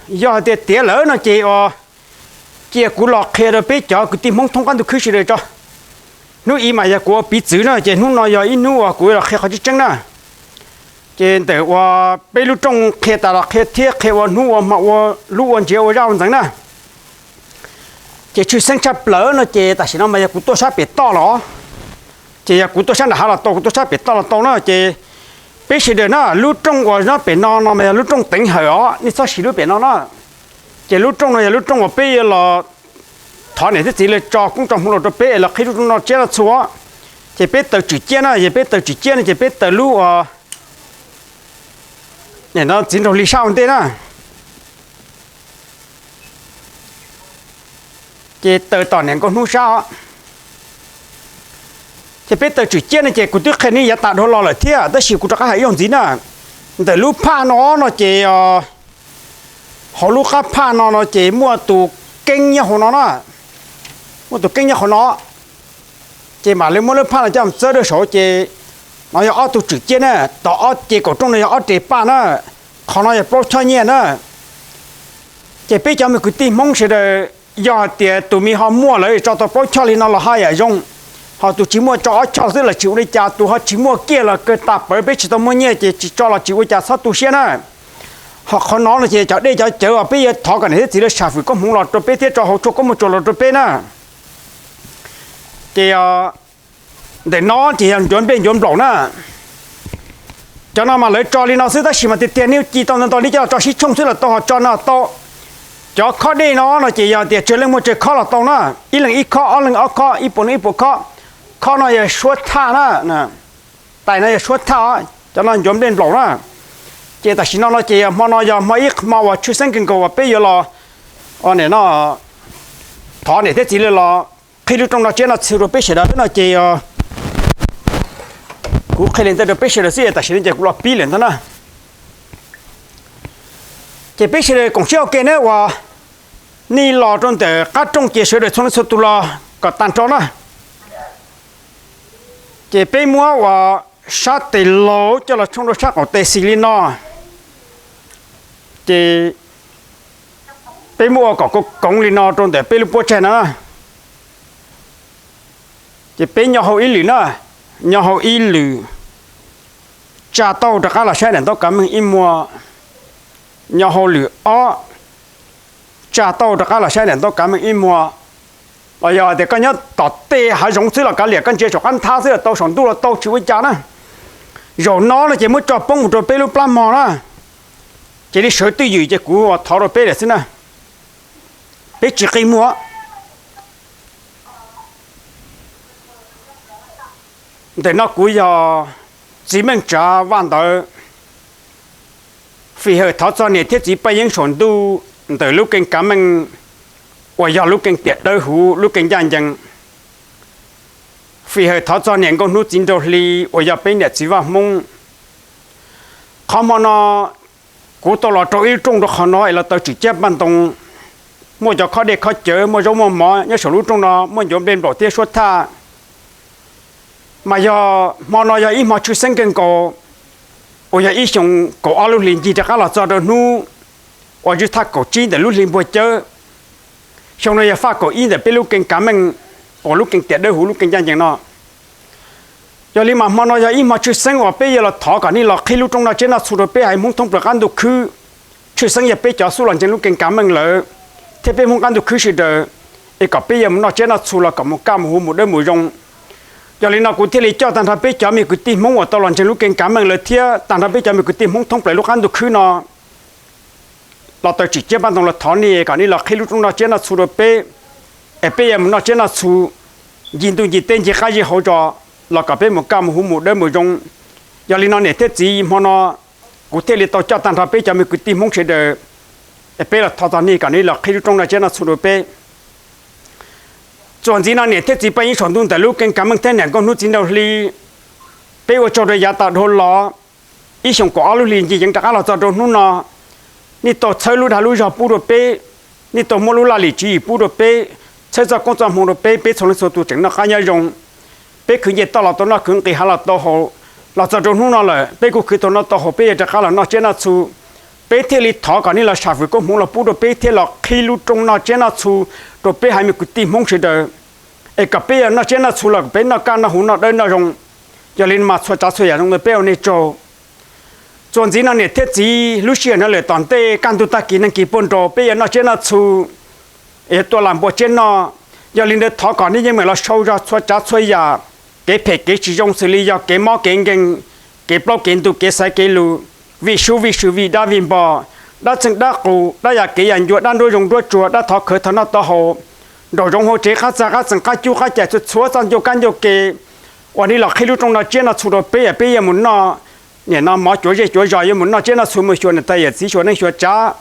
Yog hais tias tiav lawm no ces ua, cia kuv los qhia rau peb cov kwv tij Hmoob thoob qab ntuj khwb sawv daws tso. Hnub ib mas yog kuv ua piv txwv na, ces hnub no yog ib hnub uas kuv los qhia qhov tseeb tseeb na. Ces ntawm uas peb lub rooj qhia tas los qhia thiab qhia ua hnub ua hmo ua lub ua ntsiav ua zaj ua ntxeev na. Ces tshwj xeeb tshaj plaws no ces tam sim no mas yog kuv tuaj sab pem toj los, ces yog kuv tuaj sab nram hav los tau, kuv tuaj sab pem toj los tau na. Ces peb sawv daws na, lub rooj uas nyob pem no no mas yog lub rooj teev hawm os, nej txhob siv lub pem no na. Ces lub rooj no yog lub rooj uas peb yuav los thov niam thiab txiv lawv tso koob tso hmoov los rau peb es los qhib lub rooj noj tsiab noj txhu. Ces peb taws tswm ciab na, yog peb taws tswm ciab no ces peb taws lub uas txiv nraug hli sab ua ntej na. Ces taws tom niam nkauj hnub sab os. Ces peb taws tswm ciab no ces kuv twb qhia nej yav tas dhau los lawm thiab, tab sis kuv rov qab hais ib zaug ntxiv na. Ntawm lub phaj no no ces hauv lub qab phaj no no ces muaj tus keeb nyob hauv no na. Muaj tus keeb nyob hauv no. Ces mam li muab lub phaj no coj txawb rau saud ces no yog ob tug tswm ciab na. Tom ob ce kaum rooj no yog ob res paj na. Qhov no yog plaub choj nyiaj na. Ces peb cov me kwv tij Hmoob sawv daws, yog hais tias tus me ho muaj lawm tso tau plaub choj li no los haj yam zoo. Ho tus tsis muaj tso ob choj xwb los tsis ua li cas, tus ho tsis muaj kiag los kawg tas pawv peb tsis tau muaj nyiaj ces tsis tso los tsis ua cas, txhob tu siab na. Ho qhov no no ces cov dej cov cawv uas peb yuav thov kom niam thiab txiv lawv sam fwm koob hmoov los rau peb thiab tso hauv tshuaj koob muaj tsuas los rau peb na. Ces ntawm no ces yog ncuav nplej ncuav nplaum na. Cov no mas lawv tso li no xwb tab sis mas tiag tiag nej ci tau ntau ntau nej coj los tso sib tshooj xwb los tau, ho tso no tau. Cov khob dej no no ces yog tias tsawg leej muaj tsawg khob los tau na. Ib leeg ib khob, ob leeg ob khob, ib puas leej ib puas khob. Khob no yog suab thaj na. Tais no yog suab thaj os, cov no ncuav nplej nplaum na. Ces tam sim no no ces hmo no yog hmo ib hmo uas tshwj xeeb kawg nkaus uas peb yuav los thov niam thiab txiv lawv los qhib lub rooj noj tsiab noj txhu rau peb sawv daws no ces kuv qhia li ntawd rau peb sawv daws xwb, tam sim no ces kuv los pib lawm ntag na. Ces peb sawv daws koom siab ua ke na, uas nej los rau ntawm qab rooj ces sawv daws txhua leej txhua tus los kom tag nrho na. Ces peb muab uas sab tes laug coj los tshooj rau sab qaum tes xis li no. Ces peb muab ua kom koov koov li no rau ntawm peb lub puab tsaig no na. Ces peb nyo hau ib lwm na, nyo hau ib lwm, tsa tauj rov qab los saib daim ntaub kav meej ib muag, nyo hau lwm ob, tsa tauj rov qab los saib daim ntaub kav meej ib muag. Los yog hais tias koj nyob tom tej hav zoov xwb los kav liam, koj ntsia saum qab nthab xwb los tau, saum ntuj los tau, tsis ua cas na. Zaum no no ces muab tso poob mus rau peb lub plab mog na. Ces nej sawv twj ywm ces kuv thov rau peb lawm xwb na. Peb tsis qi muag. Ntawm no kuv yog txiv Meej Tsav Vaj Ntawv. Fim hawm thov txog niam thiab txiv Paj Yeeb saum ntuj ntawm lub kee kav meej uas yog lub kee tiam dawb huv, lub kee ncaj ncees. Fim hawm thov txog niam nkauj hnub txiv nraug hli uas yog peb niam txiv Vaj Hmoob. Qhov hmo no kuv tau los rau ib lub rooj rau qhov no es los taws tswm ciab paj ntoo, muaj cov khob dej khob cawv, muaj zaub muaj mov nyob saum lub rooj no, muaj ncuav nplej nplaum thiab suab thaj. Mas yog hmo no yog ib hmo tshwj xeeb kawg nkaus, uas yog ib xyoo kaum ob lub hlis ncig rov qab los txog rau hnub uas zwj thaj kaum tsib ntawm lub hli npuag cawb. Xyoo no yog faj kaum ib ntawm peb lub kee kav meej uas lub kee tiam dawb huv, lub kee ncaj ncees no. Yog li mas hmo no yog ib hmo tshwj xeeb uas peb yuav los thov kom nej los qhib lub rooj noj tsiab noj txhu rau peb haiv Hmoob thoob plaws qab ntuj khwb. Tshwj xeeb yog peb cov xub los ntseeg lub kee kav meej lawm, thiab peb Hmoob qab ntuj khwb sawv daws, es kom peb yuav mus noj tsiab noj txhu los kom mus kaj mus huv mus dawb mus zoo. Yog li no kuv thiaj li coj tag nrho peb cov me kwv tij Hmoob uas tau los ntseeg lub kee kav meej lawm thiab tag nrho peb cov me kwv tij Hmoob thoob plaws lub qab ntuj khwb no los taws tswm ciab paj ntoo los thov nej kom nej los qhib lub rooj noj tsiab noj txhu rau peb, es peb yuav mus noj tsiab noj txhu, ncig ntuj ncig teb ncig qab zib hauv zos, los kom peb mus kaj mus huv mus dawb mus zoo. Yog li no niam thiab txiv, hmo no kuv thiaj li tau coj tag nrho peb cov me kwv tij Hmoob sawv daws, es peb los thov txog nej kom nej los qhib lub rooj noj tsiab noj txhu rau peb. Txuas ntxiv no niam thiab txiv Paj Yeeb saum ntuj ntawm lub kee kav meej thiab niam nkauj hnub txiv nraug hli, peb ua tsaug rau yav tas dhau los, ib xyoos kaum ob lub hlis ncig yeev rov qab los txog rau hnub no, nej tau txhawb lub dag lub zog pub rau peb, nej tau muab lub laj lim tswv yim pub rau peb, txhawb txoj koob txoj hmoo rau peb, peb txhua leej txhua tus tseem noj qab nyob zoo. Peb khwv nce toj los tau noj, khwv nqis hav los tau haus, los txog rau hnub no lawm peb kuj khwv tau noj tau haus, peb yuav rov qab los noj tsiab noj txhu, Peb thiaj li thov kom nej los sam fwm koob hmoov los pub rau peb thiab los qhib lub rooj noj tsiab noj txhu rau peb haiv me kwv tij Hmoob sawv daws, es kom peb yuav noj tsiab noj txhu los kom peb noj kaj noj huv noj dawb noj zoo. Yog li no mas txhua tsav txhua yam zoo ntawd peb ua nej tsaug. Txuas ntxiv no niam thiab txiv, lub sij hawm no lawm tom ntej kaj ntug tag kis neeg kis puag nraus peb yuav noj tsiab noj txhu, yuav tua lam npua tsiab noj. Yog li ntawd thov kom nej yeej meem los sau zog txhua tsav txhua yam, kev phem kev tsis zoo xws li yog kev mob kev nkeeg, kev plaub kev ntug, kev xaiv kev lus, vij sub vij sw, vij dab vij npo, dab txeej dab qus, dab yam kev yam ncua, dab nruab zoo nruab tsuag, dab thov khawv thov noj tau haus, nraum zoov hauv tsev, qab txag qab txees, qab cub qab cais, txhua txhua txoj ncauj kab ncauj ke, uas nej los qhib lub rooj noj tsiab noj txhu rau peb, peb yuav mus noj, nim no mov cuav zej cuav zos, yuav mus noj tsiab noj txhu, mus xyuas niam tais yawm txiv, xyuas neej xyuas tsav,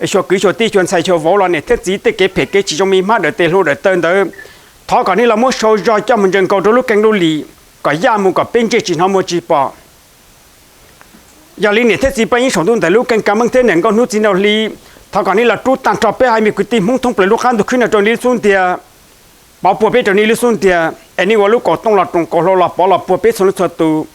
xyuas kwv xyuas tij, xyuas ntxhais xyuas vauv los niam thiab txiv, tej kev phem kev tsis zoo me mab dawm tes hluas dawm taw ntawd, thov kom nej los muab sau zog coj mus ntsees nkaus rau lub keeb lub lim, kom yaj mus kom peb ntsej tsis hnov muag tsis pom. Yog li niam thiab txiv paj yeeb saum ntuj ntawm lub keeb kav meej thiab niam nkauj hnub txiv nraug hli, thov kom nej los rub tag nrho peb haiv me kwv tij Hmoob thoob plaws lub qab ntuj khwb no rau nej lub xub ntiag, pov puag peb rau nej lub xub ntiag, es nej ua lub kaus tooj los roos kaus hlau los pov los puag peb txhua leej txhua tus,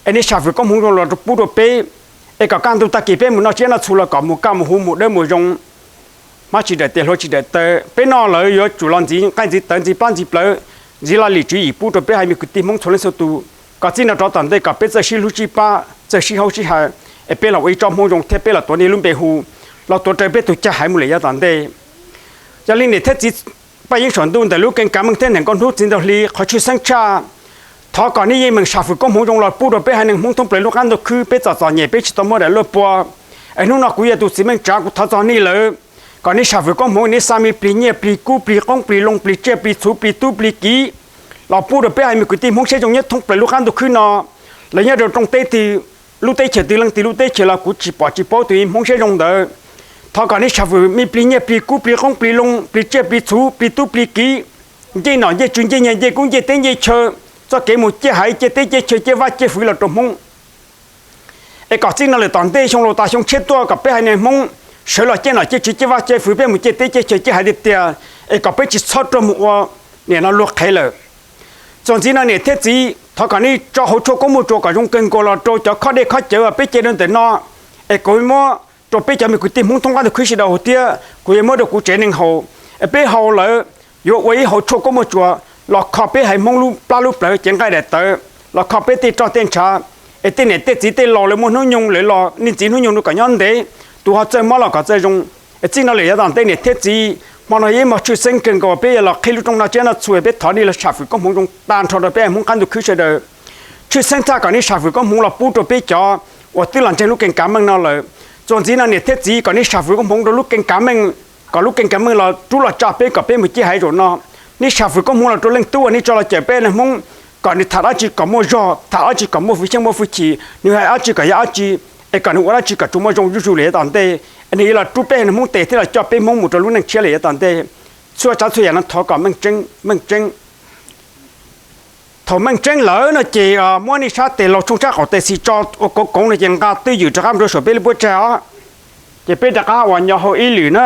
es nej sam fwm koob hmoov zoo los pub rau peb, es kom kaj ntug tag kis peb mus noj tsiab noj txhu los kom mus kaj mus huv mus dawb mus zoo, hmab tsis dawm tes hluas tsis dawm taw. Peb noj lawm yuav tsum los ntxiv nqaij ntxiv tawv ntxiv plab ntxiv plawv, ntxiv laj lim tswv yim pub rau peb haiv me kwv tij Hmoob txhua leej txhua tus, kom txij no rov tom ntej kom peb txawj sib hlub sib pab, txawj sib haub sib hais, es peb los ua ib tsob Hmoob zoo thiab peb los tuav nej lub npe hu, los tuav rawv peb tus cag haiv mus lawm yav tom ntej. Yog li niam thiab txiv paj yeeb saum ntuj ntawm lub keeb kav meej thiab niam nkauj hnub txiv nraug hli, qhov tshwj xeeb tshaj, thov kom nej yeej meem sam fwm koob hmoov zoo los pub rau peb haiv neeg Hmoob thoob plaws lub qab ntuj khwb, peb txom txom nyem peb tsis tau muaj daim luaj pua. Es hnub no kuv yog tus txiv Meej Tsav, kuv thov txog nej lawm, kom nej sam fwm koob hmoov, nej xa me plig nyiaj plig kub plig qoob plig loo plig tsiaj plig txhuv plig tub plig kiv los pub rau peb haiv me kwv tij Hmoob siab zoo nyob thoob plaws lub qab ntuj khwb no. Lawv nyob rau rooj teb twg, lub teb chaws twg leej twg lub teb chaws los kuv tsis pom tsis paub tus Hmoob siab zoo ntawd. Thov kom nej sam fwm me plig nyiaj plig kub plig qoob plig loo plig tsiaj plig txhuv plig tub plig kiv, ncej nom ncej tswv ncej nyiaj ncej kub ncej teb ncej chaw, txoj kev mus ciaj haiv ciaj teb ciaj chaw ciaj vaj ciaj fwv los rau Hmoob. Es kom txij no lawm tom ntej xyoo laus tas xyoo tshiab tuaj kom peb haiv neeg Hmoob sawv los ciaj nom ciaj tswv ciaj vaj ciaj fwv, peb mus ciaj teb ciaj chaw ciaj haiv tiag tiag, es kom peb tsis txhob rau mus ua nim no luag qhev lawm. Txuas ntxiv no niam thiab txiv, thov kom nej tso hauv tshuaj koob muaj tsuas kom zoo kawg nkaus los rau cov khob dej khob cawv uas peb ce rau ntawm no, es kuv muab rau peb cov me kwv tij Hmoob thoob qab ntuj khwb sawv daws haus thiab kuv yuav muab rau kuv tsev neeg haus. Es peb haus lawm yuav ua ib hauv tshuaj koob muaj tsuas los kho peb haiv Hmoob lub plab lub plawv cev nqaij daim tawv, los kho peb tej roj tej ntshav, es tej niam tej txiv tej laus lawv muaj hnub nyoog lawv los nej ntxiv hnub nyoog rau kom nyob ntev, tus ho txawj mob los kom txawj zoo. Es txij no lawm yav tom ntej niam thiab txiv, hmo no yog ib hmo tshwj xeeb kawg nkaus peb yuav los qhib lub rooj noj tsiab noj txhu, peb thov nej los sam fwm koob hmoov zoo tag nrho rau peb haiv Hmoob qab ntuj khwb sawv daws. Tshwj xeeb tshaj kom nej sam fwm koob hmoov los pub rau peb cov uas twb los ntseeg lub keeb kav meej no lawm. Txuas ntxiv no niam thiab txiv, kom nej sam fwm koob hmoov rau lub keeb kav meej, kom lub keeb kav meej los rub los tsa peb kom peb mus ciaj haiv zaum no. Nej sam fwm koob hmoov los rau leej tub uas nej tso los cawm peb haiv neeg Hmoob, kom nws tham dab tsi kom muaj zog, tham dab tsi kom muaj hwj chim muaj hwj chim, nws hais dab tsi kom yog dab tsi, es kom nws ua dab tsi kom tsuas muaj zoo zuj zus lawm yav tom ntej, es nws yuav los rub peb haiv neeg Hmoob tes thiab los coj peb Hmoob mus rau lub neej tshiab lawm yav tom ntej. Txhua tsav txhua yam no thov kom meej tseeb meej tseeb. Thaum meej tseeb lawm no ces muab nej sab tes laug tshooj sab qaum tes xis tso ua koov koov no ces nqa twj ywm rov qab rau saum peb lub puab tsaig os. Ces peb rov qab uas nyo hau ib lwm na,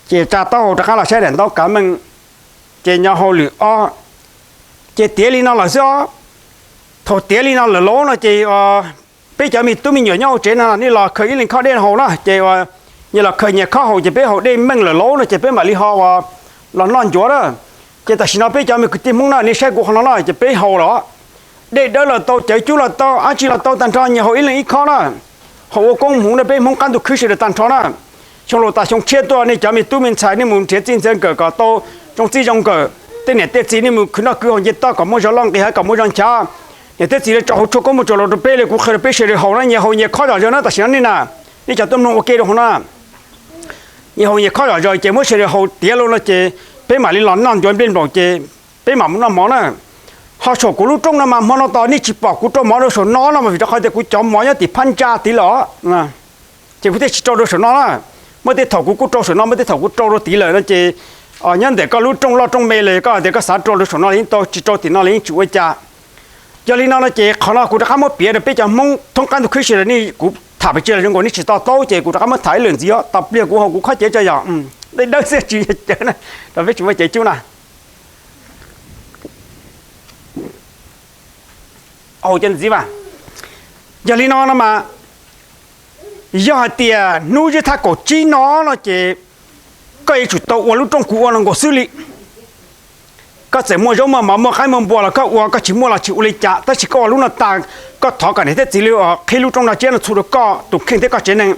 ces tsa taub hau rov qab los saib daim ntaub kav meej, ces nyo hau lwm ob. Ces tiav li no lawm xwb os. Thaum tiav li no lawm lauj no ces peb cov me tub me nyuam nyob hauv tsev no nej los khaws ib leeg khob dej haus na, ces nyias los khaws nyias khob haus, ces peb haus dej meej lawm lauj no ces peb mam li ho uas los noj ncuav na. Ces tam sim no peb cov me kwv tij Hmoob na, nej saib kuv qhov no na, ces peb haus los dej dawb los tau, cawv cub los tau, dab tsi los tau tag nrho, nyias haus ib leeg ib khob na. Haus ua koob hmoov rau peb Hmoob qab ntuj khwb sawv daws tag nrho na. Xyoo laus tas xyoo tshiab tuaj nej cov me tub me ntxhais nej mus nrhiav txij ntxawv nkawm kom tau zoo txij zoo nkawm, tej niam tej txiv nej mus khwv noj khwv haus nce toj kom muaj zog loj nqis haiv kom muaj zog nchav. Niam thiab txiv lawv tso hauv tshuaj koob muaj tsuas los rau peb li kuv qhia rau peb sawv daws haus na, nyias haus nyias khob zom zaws na, tam sim no nej na, nej cov tub mloog ua ke rau hauv na. Nyias haus nyias khob zom zaws ces muab sawv daws haus tiav los no ces peb mam li los noj ncuav nplej nplaum ces peb mam mus noj mov na. Ho saum kuv lub rooj no mas hmo no tos nej tsis pom kuv rau mov rau saum no no mas vim rau qhov tias kuv cov mov nyob tim phab ntsa tid lawm. Ces kuv thiaj tsis rau rau saum no na. Muaj tej thaum kuv kuj rau saum no, muaj tej thaum kuv rau rau tid lawm no ces nyob ntawm koj lub rooj loj rooj me los koj hais tias koj xav rau rau saum no los yeej tau, tsis rau tim no los yeej tsis ua cas. Yog li no no ces qhov no kuv rov qab muab piav rau peb cov Hmoob thoob qab ntuj khwb sawv daws, nej kuv tham pes tsawg los zoo nkaus nej tsis to taub ces kuv rov qab muab tham ib lwm ntxiv os. Tau pliag kuv haus kuv khob cev tso yom. Dej dawb xwb tsis yog cawv na, rau peb tsis muaj cawv cub na. Haus cov ntxiv mas. Yog li no no mas Yog hais tias hnub zeb thaj kaum tsib no no ces koj yuav tsum tau ua lub rooj kuv ua no nkaus xwb li. Koj txawm muaj zaub muaj mov muaj qaib muaj npua los koj ua, koj tsis muaj los tsis ua li cas, tab sis koj ua lub no tag, koj thov kom niam thiab txiv li qhib lub rooj no tsiab no txhua rau koj tus kheej thiab koj tsev neeg,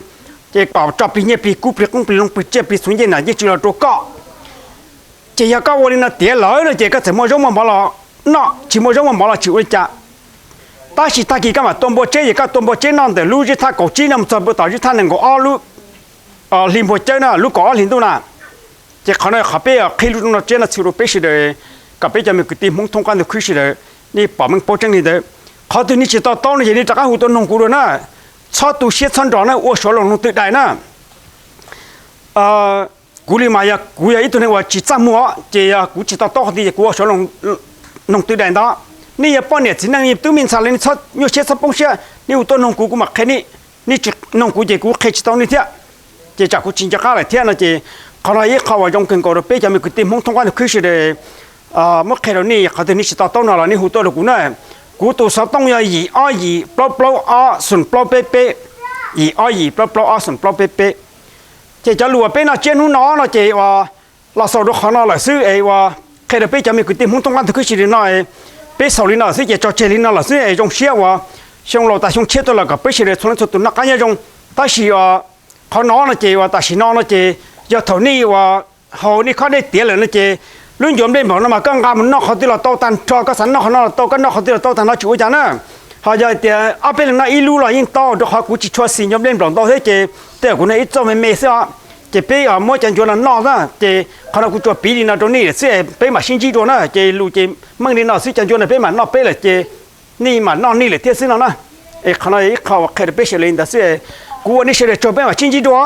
ces kom tso plig nyiaj plig kub plig qoob plig loo plig tsiaj plig txhuv ncej nam ncej tswv los rau koj. Ces yog koj ua li no tiav lawm no ces koj txawm muaj zaub muaj mov los noj, tsis muaj zaub muaj mov los tsis ua li cas. Tab sis tag kis koj mam tua npua tseb, ces koj tua npua tseb noj ntawm lub zeb thaj kaum tsib no mus txog puag tom zeb thaj nees nkaum ob lub hli npua cawb na, lub kaum ob hli ntuj na. Ces qhov no qhov peb qhib lub rooj no tsiab no txhua rau peb sawv daws, kom peb cov me kwv tij Hmoob thoob qab ntuj khwb sawv daws nej pom meej paub tseeb li ntawd. Qhov twg nej tsis to taub no ces nej rov qab hu tuaj noog kuv dua na. Txhob tu siab txhob nrog na, ua suav loos noog twg dais na. Kuv li mas yog kuv yog ib tug neeg uas tsis txaj muag, ces yog kuv tsis to taub qhov twg ces kuv ua suav noog twg dais ntawd. Nej yog poj niam txiv neej, nej tub me ntxhais los nej txhob nyuaj siab txhob poob siab, nej hu tuaj noog kuv, kuv mam qhia nej. Nej tsis noog kuv ces kuv qhia tsis tau nej thiab. Ces tsam kuv tsis nco qab lawm thiab no ces qhov no ib qho uas zoo kawg nkaus rau peb cov me kwv tij Hmoob thoob qab ntuj khwb sawv daws muab qhia rau nej, qhov twg nej tsis to taub no los nej hu tuaj rau kuv na. Kuv tus xov tooj yog yim ob yim plaub plaub ob xoom plaub peb peb, yim ob yim plaub plaub ob xoom plaub peb peb. Ces cov lus uas peb noj tsiab hnub no no ces uas los xaus rau qhov no lawm xwb es uas qhia rau peb cov me kwv tij Hmoob thoob qab ntuj khwb sawv daws no, peb xaus li no xwb ces tso tseg li no lawm xwb es zoo siab uas xyoo laus tas xyoo tshiab tuaj los kom peb sawv daws txhua leej txhua tus noj qab nyob zoo. Tab sis qhov no no ces uas tam sim no no ces yog thaum nej uas haus nej khob dej tiav lawm no ces lub ncuav nplej nplaum no mas koj nqa mus noj qhov twg los tau tag nrho, koj xav noj qhov no los tau, koj noj qhov twg los tau tag nrho tsis ua cas na. Ho yog tias ob peb leeg noj ib lub los yeej tau, rau qhov kuv tsis tshua xis ncuav nplej nplaum ntau thiab ces tej zaum kuv noj ib txoj me me xwb os. Ces peb muab cov ncuav no noj na ces qhov no kuv tsuas piv li no rau nej lawm xwb es peb mam sib ntsib dua na. Ces lus ces meej li no xwb, cov ncuav no peb mam noj peb lawm ces nej mam noj nej lawm thiab xwb no na. Es qhov no ib qho uas qhia rau peb sawv daws li ntawd xwb. Kuv ua nej sawv daws tsaug, peb mam sib ntsib dua.